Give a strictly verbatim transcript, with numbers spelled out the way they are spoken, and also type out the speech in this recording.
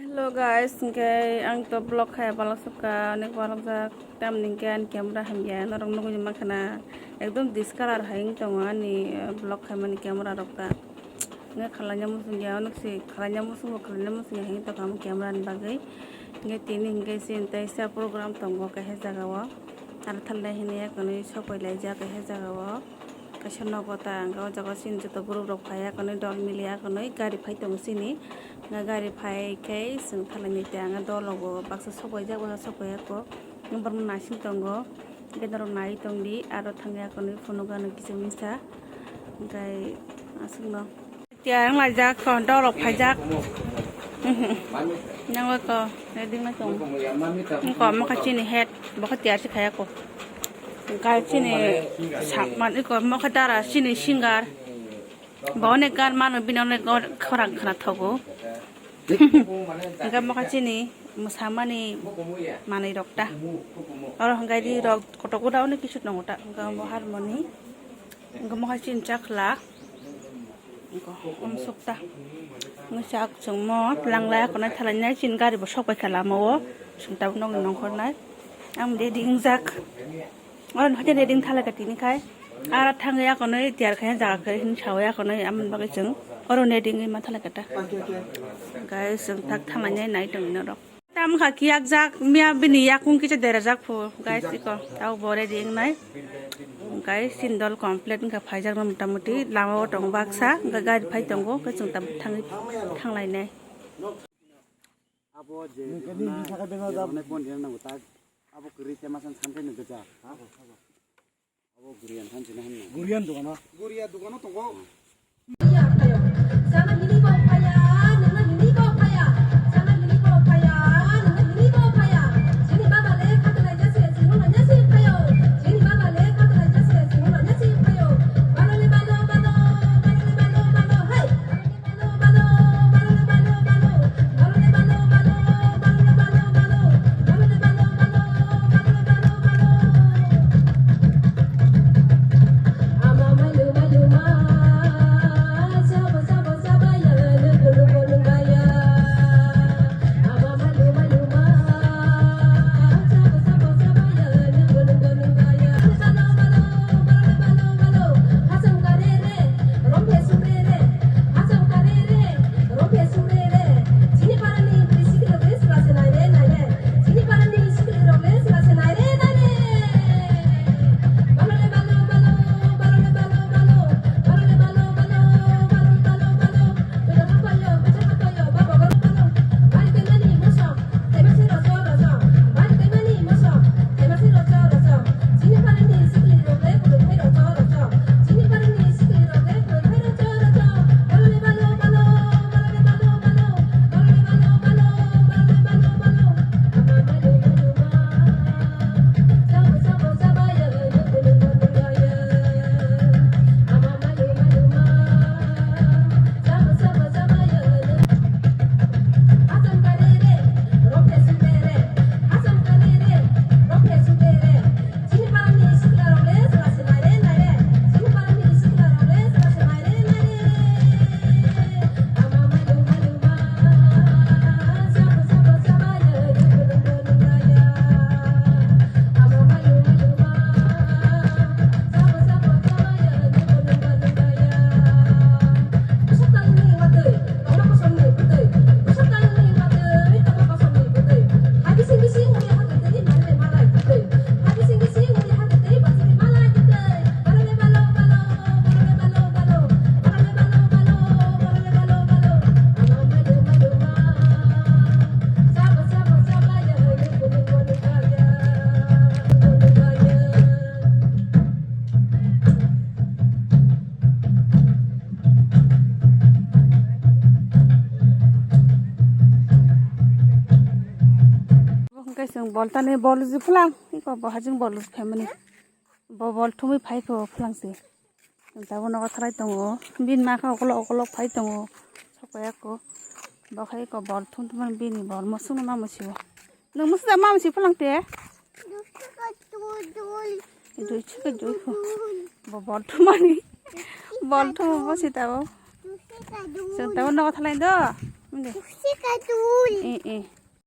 Hello guys, hingke ang to vlog khai balok sokha, onek balok jak, tamni hingke ani camera hamya, norok nugui mankha na, ekdom discolor hai wng tongo ani, eh, vlog khaimani camera rok ta. Hingke khalaina muchungya, onek se khalaina muchungo, khalaina muchungya hingke tongkha omo camera ni bagwi. Hingke tini hingke chini teisa program tongo kaisa jaga o, aro thalnai hinwi ya kwnwi sokoi laijak kaisa jaga o. Kaisa nogo ta hwnka o jaga o chini joto borok rok phai ya kwnwi dol mili ya kwnwi gari phai tongo chini. Hwnka gari phai khe chwng thalai ni tei ang dol rogo baksa sokoi jak baksa sokoi ya kho. Borok no naising tongo hwnkhe norok nai tong di aro thang ya kwnwi phunuk ano kisa misa hwnkhe aswk no. Tiyar wng laijak kho dol rok phaijak. Nang bai kho ready wng tong. Wng kho omo khe chini head bo khe tiyar se khaya kho. Hwnkhe chini sakmani kho omo khe dara chini singer. Bo onek gan mano bini onek khorang khna thogo. Hwnkhe omo khe chini mwsamani manwi rok ta. Oro hwnkhe di rok kotok koda onek kisu tongo ta. Hwnkhe omo harmoni. Hwnkhe omo khe chini chakhwla. Hwnkhe omo sukta. Hwnkhe chak chwngmo tlanglai akonai thalainai chini gari bo sok paikha lama o. Chwng tabuk nokni nongkhornai. Ang ready wngjak. Oro no hwnkhe ready wng thalai ka tini khai. Ara thangwi akonai tiyar khai jaga khai hin sawi akonai amoni bagwi chwng oro ready wngwi ma thalai ka ta. Guys, chwng thak thanglainai nai tongwi norok. Tam kha kiyak jak miya bini yakung kicha derajak phu. Guys, iko tabo bo ready wngnai. Guys, sindol complete wngkha phaijak no mota moti lama o tongo baksa hwnkhe gari phai tongo hwnkhe chwng tabuk thangwi thanglainai. Abo je nungkhe rihuna, nini sakha bena je da- rihunai bon rihuna nango ta, abo kwrwi tei masa santai no gajak. Abo guriyan thanchina hwnna. Guriyan dogano. Guriya dogano tongo. Hwnkhe chwng boltani bol rwjak phulang, eko bo hajing bol rwjak phaimani. Bo bol thumwi phai kho phulang se. Tabuk nogo thalai tongo. Bini ma khe ukolok ukolok phai tongo. Sokya kho. Bo khe eko bol thum thumani bini bol mwswkno ma mwsio. Nwng mwswk da ma mwsio phulang te? Dui chikha dui kho. Bo bol thumani. Bol thum bo si tabo. Chwng tabo nogo thalai do. Mande. Sika tul. Eh, eh.